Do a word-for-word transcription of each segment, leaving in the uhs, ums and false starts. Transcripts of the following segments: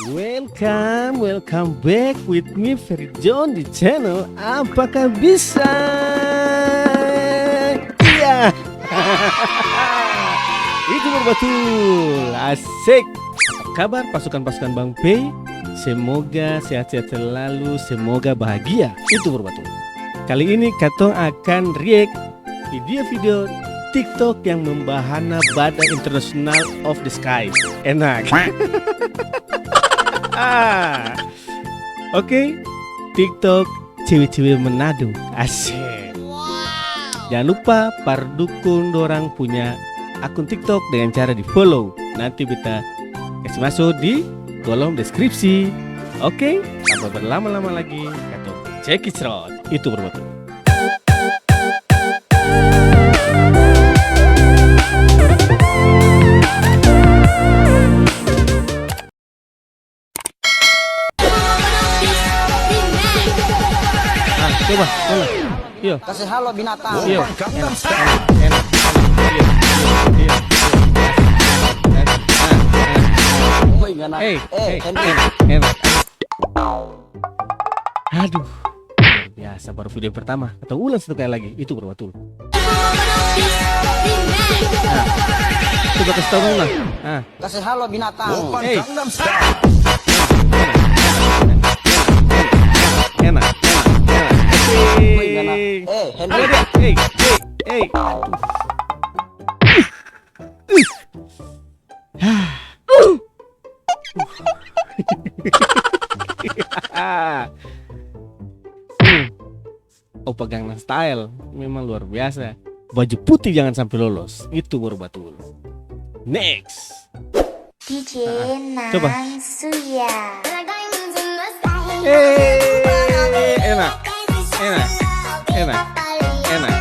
Welcome, welcome back with me, Ferry John, di channel Apakah Bisa? Iya. Itu baru batul. Asik. Apa kabar pasukan-pasukan Bang Pei? Semoga sehat-sehat selalu, semoga bahagia. Itu baru batul. Kali ini katong akan react video-video TikTok yang membahana Badan International of the Sky. Enak. Ah. Oke, TikTok cewe-cewe Manado. Asik. Jangan lupa par dukung dorang punya akun TikTok dengan cara di-follow. Nanti beta kasi maso di kolom deskripsi. Oke, tanpa berlama-lama lagi, katong cekicrot. Itu baru batul. Ah, coba, coba. Iyo. Kasih halo binatang. Iyo. Enak, enak, enak, enak. Iyo, iyo, iyo, iyo. Enak, enak, enak. Woi, ngana. Hei, eh, hei, Henry. Enak, enak. Aduh, luar biasa, baru video pertama. Atau ulang satu kali lagi, itu baru batul. Nah, coba kasih tau dong lah. Nah. Kasih halo binatang. Hei. Enak, enak, enak. Woi, ngana. Asik. Eh, Henry. Ada dia. Hei, hei, hei. Aduh. Hmm. Opa Gangnam Style memang luar biasa. Baju putih jangan sampe lolos. Itu baru batul. Next. D J Ah, coba. Nang Suya. Eh, enak. Enak. Enak. Enak.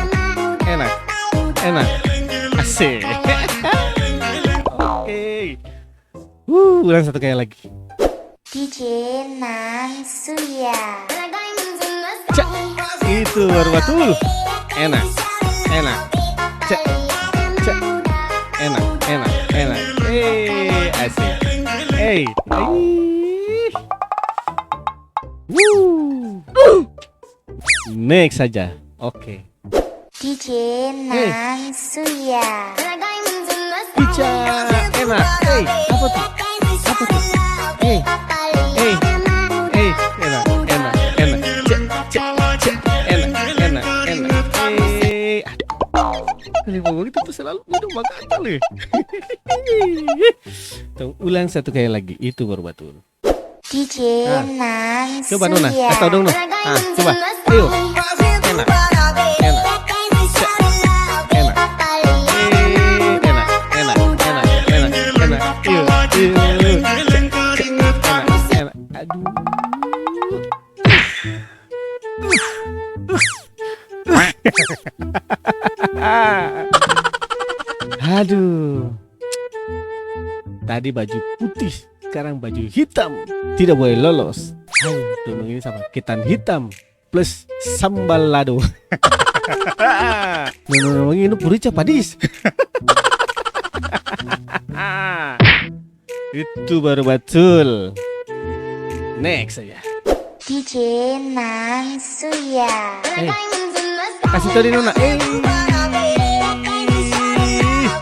Enak. Enak. Asik. Oke. Wuh, ulang satu kali lagi. D J Nang Suya. Cak, itu baru batul. Enak, enak. Cak, cak. Enak, enak, enak. Eh, asik. Eh, aih. Wuh. Next saja. Oke. D J Hei. Nang Suya. Ica, enak. Hei, apa tuh? Apa tuh? Hei, hei, hei, enak, enak, enak. Cek, cek, cek, enak, enak, enak. Hei, aduh. Kali mau begitu tuh selalu minum makanan nih. Tong ulang satu kali lagi, itu baru batul. D J Ah. Nang Coba, Nona. Suya. Kasih tau dong, Nona. Ah, coba. Ayo. Enak. Enak. Cek. Enak. Eh, enak. Enak. Enak. Enak. Enak. Iya. Iya. Cek. Cek. Enak. Enak. Aduh. Aduh. Tadi baju putih, sekarang baju hitam. Tidak boleh lolos. Aduh, dong ini sama ketan hitam plus sambal lado. Nona, nona, ini purica padis. Itu baru batul. Next saja. D J Nang Suya. Eh, kasih tau di Nona. Eh,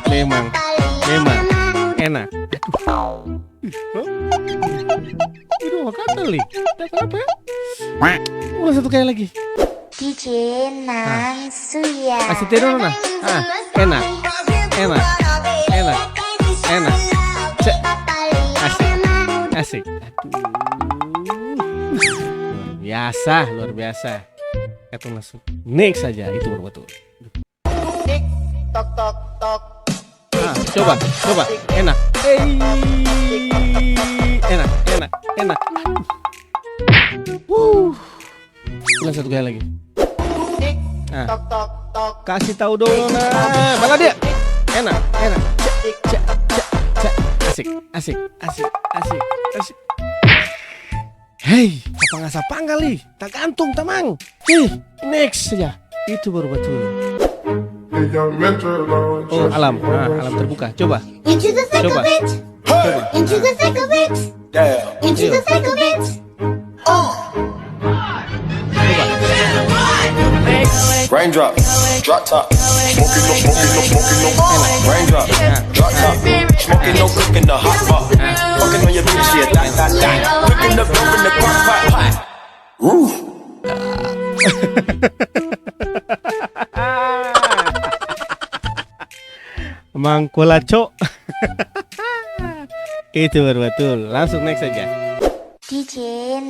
memang, memang enak. Aduh. Ih, hah? Aduh, apa kata li? Ada apa ya? Ulang satu kali lagi. D J Nang Suya. Kasih teh dulu, nah. Ah, enak. Enak. Enak. Enak. Cek. Asik. Asik. Aduh. Luar biasa, luar biasa. Katong langsung next saja, itu baru betul. Tik, tok, tok, tok. Ah, coba, coba. Enak. Ei. Enak, enak, enak. Wuh. Ulang satu kali lagi. Tik, Ah. tok, tok, tok. Kasih tahu dong, nah. Mana dia? Enak, enak. Cek, cek, cek, cek. Asik, asik, asik, asik, asik. Hei, apa ngasa panggal ih? Tagantung, tamang. Hei, next saja. Itu baru betul. Oh, alam. Ah, alam terbuka. Coba. Coba. Coba. Into the circle, bitch. Damn. Into the circle, bitch. Coba. Raindrop, drop top. Smoking no, smoking no, smoking no. Raindrop, drop top. Smoking no, cooking the hot pot. Fucking on your bitch, yeah, that, that, that. Cooking the dope in the crock pot, pot. Woo. Mangkulaco. Itu baru batul. Langsung next saja. D J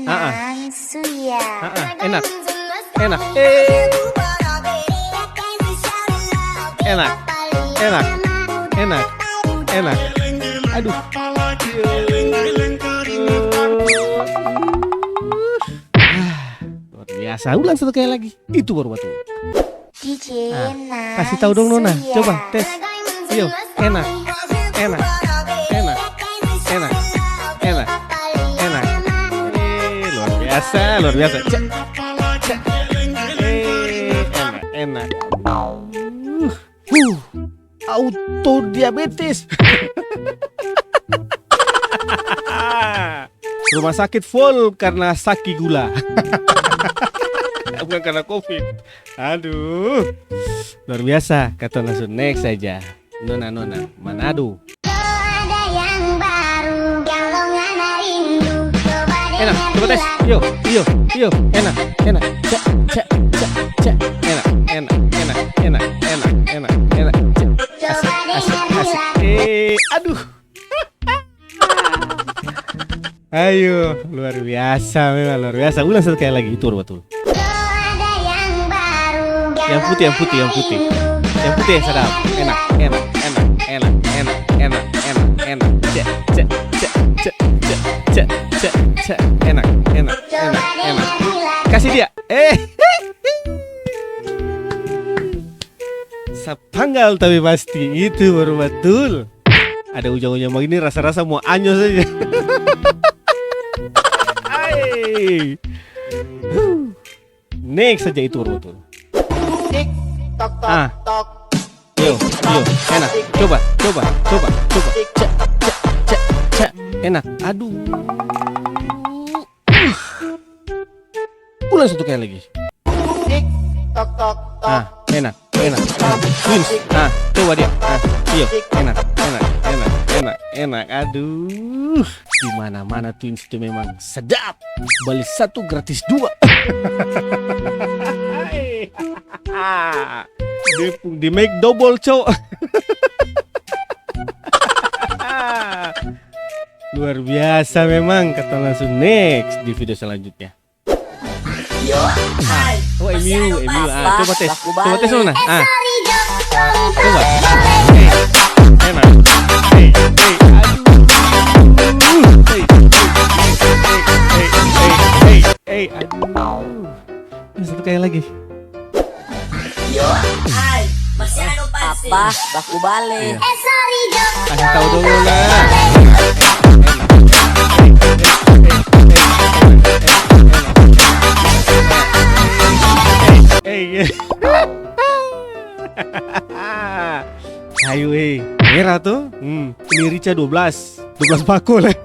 Ah, ah. Nang Suya. Ah, ah. Enak. Enak. Eh. Enak. Enak. Enak. Enak. Aduh. Luar biasa. Ulang satu kali lagi. Itu baru batul. D J Ah, Nang kasih tahu dong, Nona. Suya. Coba, tes. Iyo, enak. Enak. Enak. Enak. Enak. Enak. Eh, luar biasa, luar biasa. Cek. Cek. Eh, enak, enak. Uh. Huh. Auto diabetes. Rumah sakit full karna saki gula. Bukan karna covid. Aduh. Luar biasa. Katong langsung next saja. Nona-nona Manado. Ada yang baru, yang lo ngana rindu. Coba dengar. Enak, coba tes. Yo, yo, yo. Enak, enak. Cek, cek, cek, cek. Enak, enak, enak, enak, enak, enak, enak. Cek. Asik, asik, asik. Eh, aduh. Ayo, luar biasa memang, luar biasa. Ulang satu kali lagi, itu baru batul. Yang putih, yang putih, yang putih. Yang putih yang sadap. Enak, enak, enak, enak. Cek, cek, cek. Enak, enak, enak, enak. Kasih dia. Eh. Sapanggal tapi pasti, itu baru batul. Ada ujang-ujang bagini rasa-rasa mo anyos saja. Ai. Huh. Next saja itu baru batul. Tik, tok, tok, Ah. tok. Yo, yo, enak. Coba, coba, coba, coba. Cek, cek, cek, cek. Enak. Aduh. Ulang satu kali lagi. Tik, tok, tok, tok. Ah, enak, enak, enak. Twins. Ah, coba dia. Ah, iyo, enak, enak, enak, enak, enak. Aduh, di mana-mana Twins itu memang sedap. Bali satu gratis dua. Dia pung di make double, cok. Luar biasa memang. Katong langsung next di video selanjutnya. Yo, hai. Oh, M U, M U. Ah, coba tes. Coba tes, Nona. Ah. Coba. Eh, enak. Eh, eh, aduh. Eh, eh, eh, eh, eh, eh, eh, aduh. Satu kali lagi. Yo, hai, masih anu pasti. Apa? Baku bale. Iya. Kasih tahu dulu lah. Eh, eh. Ayo, eh. Merah tuh. Hmm. Ini rica dua belas. Dua belas bakul, eh.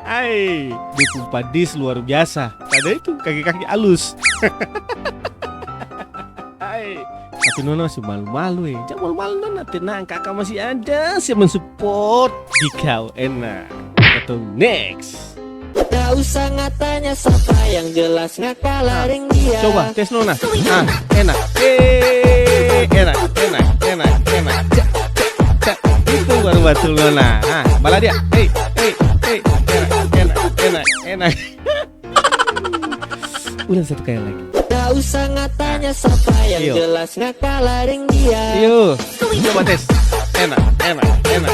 Hai, dia pung padis luar biasa. Ada itu kaki-kaki alus. Hai. Tapi Nona masih malu-malu, eh. Jang malu-malu, Nona. Tenang, Kaka masih ada. Siap mensupport di kau, enak. Atau next. Tak usah ngatanya sapa, yang jelas ngakala deng dia. Coba, tes Nona. Ah, enak. Eh, enak, enak, enak, enak. Cak, cak, cak. Itu baru batul Nona. Ah, bala dia. Eh, eh, eh. Enak, enak, enak, enak. Ulang satu kali lagi. Tak usah ngatanya sapa, yang jelas ngakala deng dia. Iyo. Coba tes. Enak, enak, enak.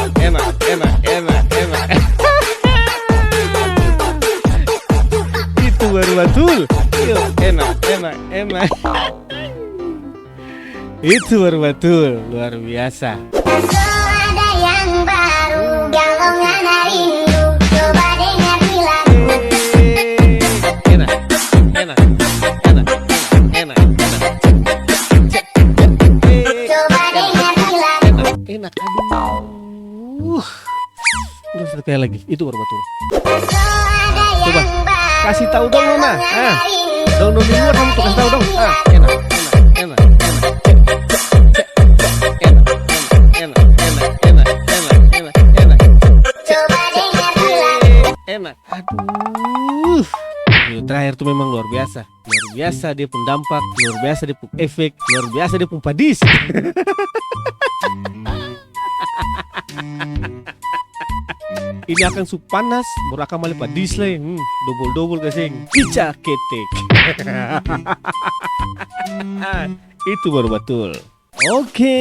Itu baru batul. Iyo, enak, enak, enak. Itu baru batul, luar biasa. So ada yang baru, kalau ngana rindu, coba dengar di lagu. Enak, enak, enak, enak, enak. Aduh. Udah, satu kali lagi. Itu baru batul. Coba. Kasih tahu dong, Nona. Ah. Dong, dong di luar, kamu tuh kasih tahu dong. Ah, enak, enak, enak, enak. Cek, cek, cek, cek, enak, enak, enak. Enak. Aduh. Video terakhir tuh memang luar biasa. Luar biasa dia pung dampak, luar biasa dia pung efek, luar biasa dia pung padis. Ini akang su panas, baru akang bale padis lai. Hmm, dobol-dobol kaseng. Kica ketek. Ah, itu baru batul. Oke,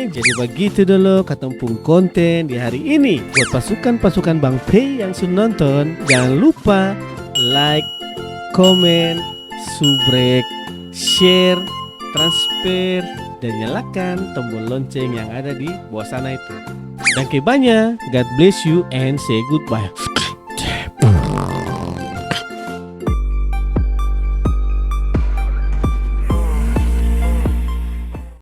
jadi bagitu dolo katong pung konten di hari ini. Buat pasukan-pasukan Bang Pei yang su nonton, jangan lupa like, komen, subrek, share, transfer, dan nyalakan tombol lonceng yang ada di bawah sana itu. Danke banya, God bless you and say goodbye.